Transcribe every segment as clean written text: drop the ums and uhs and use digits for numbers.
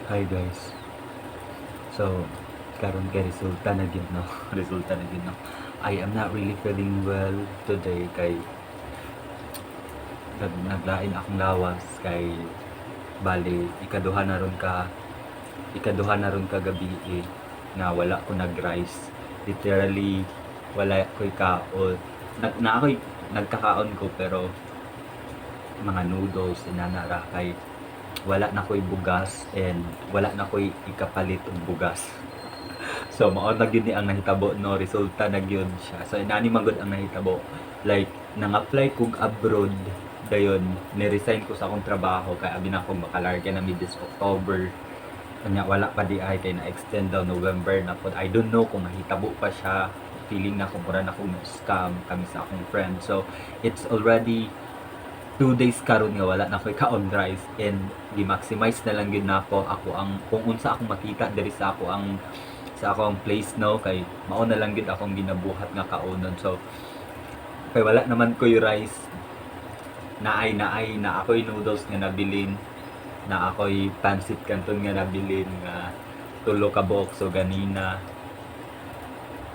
Hi guys. So, karon kay resulta na gyud, no. Resulta na gyud, no. I am not really feeling well today kay naglain akong lawas kay bali ikaduha na ron kagabi eh, nga wala ko nag-rice. Literally wala ko'y kaon. Nag na ako'y nagkakaon ko pero mga noodles inana ra kay wala na ko'y bugas and wala na ko'y ikapalit og bugas. So mao na gyud ni ang nahitabo, no, resulta na gyud siya. So inani man gud ang nahitabo. Like nang-apply kog abroad, dayon ni-resign ko sa akong trabaho kay abi nako makalarga na mi this October. Unya wala pa di ay kay na-extend daw, November na pod. I don't know kung mahitabo pa siya. Feeling na kung mura na akong scam kami sa akong friend. So it's already 2 days karon nga wala na ko'y kaon rice and gi-maximize na lang gyud nako ako ang kung unsa akong makita diri sa ako ang place, no, kay mao na lang gyud akong ginabuhat nga kaonon. So kay wala naman ko'y rice, naay naay na ako'y noodles nga nabilin, na ako'y pansit canton nga nabilin nga tulo ka buok. So ganina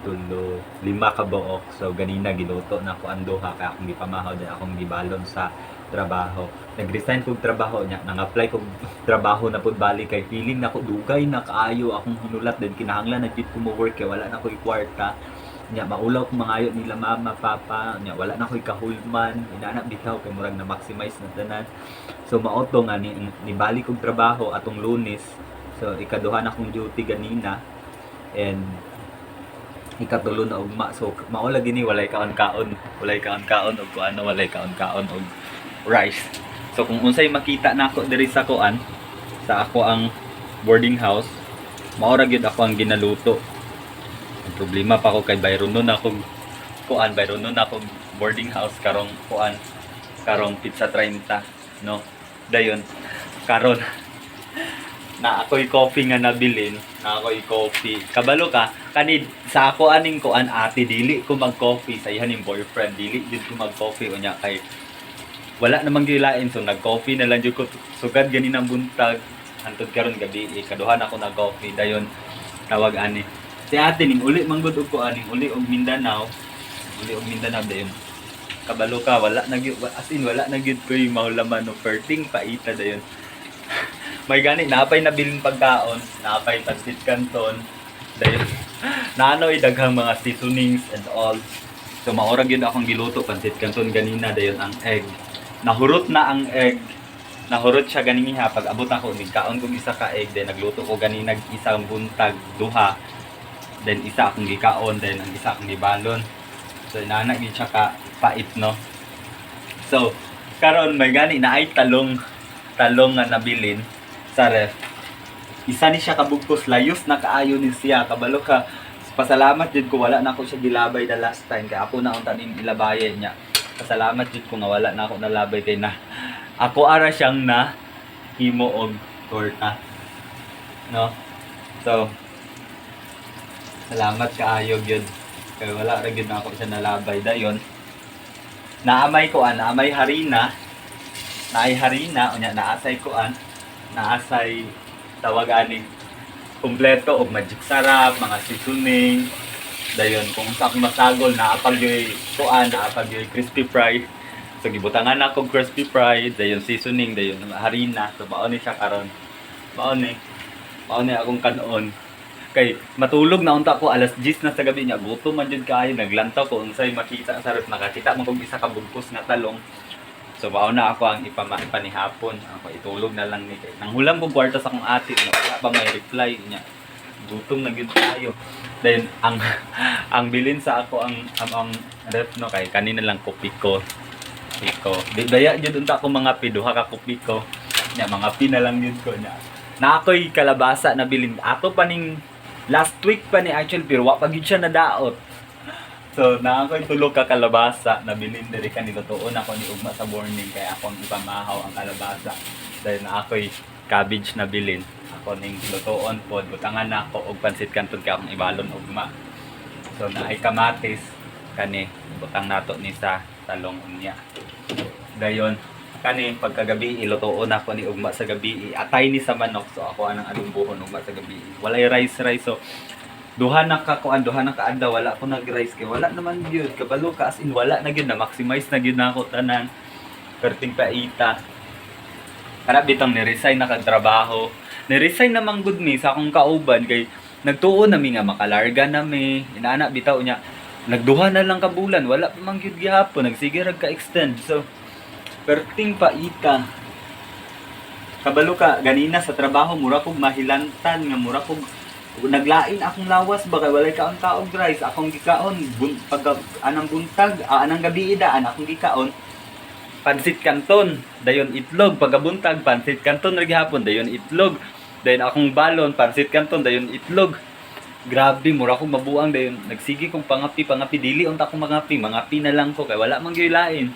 tulo, lima ka buok. So ganina giluto na ako ang duha kay akong gipamahaw din akong gibalon sa trabaho. Nag-resign kog trabaho nya nang-apply kog trabaho na pud balik kay feeling nako dugay na kaayo akong hinulat din, kinahanglan na jud ko mo work kay wala na ko'y kwarta nya. Maulaw ko mangayo nila mama, papa nya, wala na ko'y kahulman inana bitaw kay murag na maximize na tanan. So mao to nga ni nibalik kog trabaho atong Lunes. So ikaduha na akong duty ganina and ikatulo na ugma. So mao lagi ni walay kaon-kaon, walay kaon-kaon og kuan, walay kaon-kaon og rice. So kung unsay makita nako diri sa kuan, sa ako ang boarding house, mao ra gyud ako ang ginaluto. Ang problema pa ko kay bayron nun akong kuan, bayron nun akong boarding house karong kuan, karong petsa 30, no. Dayon karon na ako'y coffee nga nabilin, na ako'y coffee. Kabalo ka, kani sa ako aning kuan ate, dili ko mag-coffee sa iyan boyfriend, dili jud ko mag-coffee unya kay wala namang gilain, so nag-coffee na lang jud ko sugad ganinang buntag hantod karon gabi eh, kaduhan ako nag-coffee. Dayon tawag ani si ate ning uli man gud og kuan, ning uli og Mindanao, uli og Mindanao. Dayon kabalo ka, wala na gyud, as in wala na gyud koy mahulaman, no, perting paita. Dayon may gani napay nabilin pagkaon, napay pansit canton, dayon naanoy daghang mga seasonings and all. So mao ra gyud akong giluto, pansit canton ganina, dayon ang egg. Nahurot na ang egg, nahurot siya ganinha pag abot ako, nigkaon kog isa ka egg. Then nagluto ko ganina isang buntag duha, then isa akong gikaon, then ang isa akong gibalon. So inana gyud siya ka pait, no. So karon may gani na ay talong, talong nga nabilin sa ref. Isa ni siya kabugkos, layos na kaayo ni siya. Kabalo ka, pasalamat jud ko wala na ako siya gilabay the last time kay ako na unta ning ilabayan niya. Pasalamat jud ko nga wala na ako nalabay kay na ako ara siyang na himo og torta, no. So salamat kaayo gyud kay wala ra gyud na ako siya nalabay. Dayon naamay ko an naamay harina, naay harina unya naasay kuan, naasay tawag ani kumpleto og Magic Sarap, mga seasoning. Dayon kung sa akong masagol, naapag yoy kuan, naapag yoy crispy fry. So gibutangan ako og crispy fry, dayon seasoning, dayon harina. So mao ni siya karon, mao ni akong kanon kay matulog na unta ko, alas 10 na sa gabi niya. Gutom man jud kaayo. Naglantaw ko unsay makita sa ref, nakakita man kog isa ka bugkos nga talong. So mao na ako ang ipanihapon. Ako itulog na lang ni kay nanghulam kog kwarta sa akong ate nga wala pa may reply niya. Gutom na gyud tayo. Then ang bilin sa ako ang ref, no, kay kanina lang Kopiko. Kopiko. Di daya jud unta ko mga pi, duha ka Kopiko. Nya mga pi na lang jud ko nya. Na ako'y kalabasa na bilin. Ato pa ning last week pa ni actually pero wa pa gyud siya nadaot. So, na ako'y tulo ka kalabasa nabilin diri ka nilutuon ako ni ugma sa morning kay akong ipamahaw ang kalabasa. Dahil na ako'y cabbage na bilin. Ako ning lutuon pod, butangan na ako og pansit canton kay akong ibalon ugma. So naay kamatis kani, butang nato ni sa talong unya. Dayon Kani pagkagabi ilutuon ako ni ugma sa gabi, atay ni sa manok, so ako anang adumbuhon ugma sa gabi. Walay rice rice, so duha na ka kuan, duha na ka adlaw wala ko nag rice kay wala naman gyud, kabalo ka, as in wala na gyud, na maximize na gyud nako tanan. Perting paita. Para bitang ni-resign na kag trabaho. Ni-resign naman gud mi sa akong kauban kay nagtuo na mi nga makalarga na mi. Inaana bitaw niya. Nagduha na lang ka bulan, wala pa man gyud gihapon, nagsige rag ka extend. So perting paita. Kabalo ka, ganina sa trabaho mura kog mahilantan nga mura kog naglain akong lawas ba kay walay kaon kaog rice. Akong gikaon pag anang buntag, anang gabi daan akong gikaon pansit canton, dayon itlog. Pagkabuntag, pansit canton ra gihapon, dayon itlog, dayon akong balon pansit canton, dayon itlog. Grabe, mura akong mabuang. Dayon nagsige kong pangapi pangapi, dili unta akong mangapi, mangapi na lang ko kay wala man gyud lain.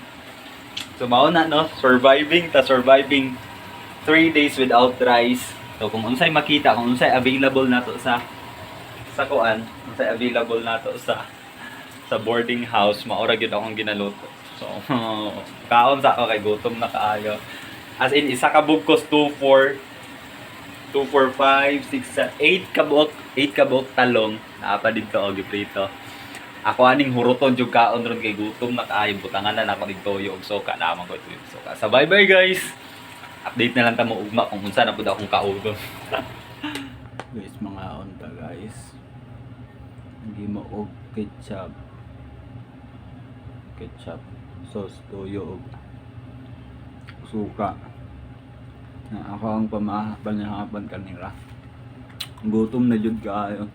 So mao na, no, surviving ta, surviving 3 days without rice. So kung unsay makita, kung unsay available nato sa kuan, unsay available nato sa boarding house, mao ra gyud akong ginaluto. So kaon sa ako kay gutom na kaayo. As in isa ka bugkos, 2 4 2 4 5 6 7 8 ka buok, 8 ka buok talong naa pa didto og giprito. Ako aning huruton jud kaon ron kay gutom na kaayo, butangan na nako ning toyo og suka, naman ko toyo og suka. So bye bye guys. Update na lang ta mo ugma kung unsa na pud akong kaunon. Guys, mga unta guys. Hindi og ketchup. Ketchup, sauce, toyo og suka. Na ako ang pamahapan kanila. Gutom na jud kaayo.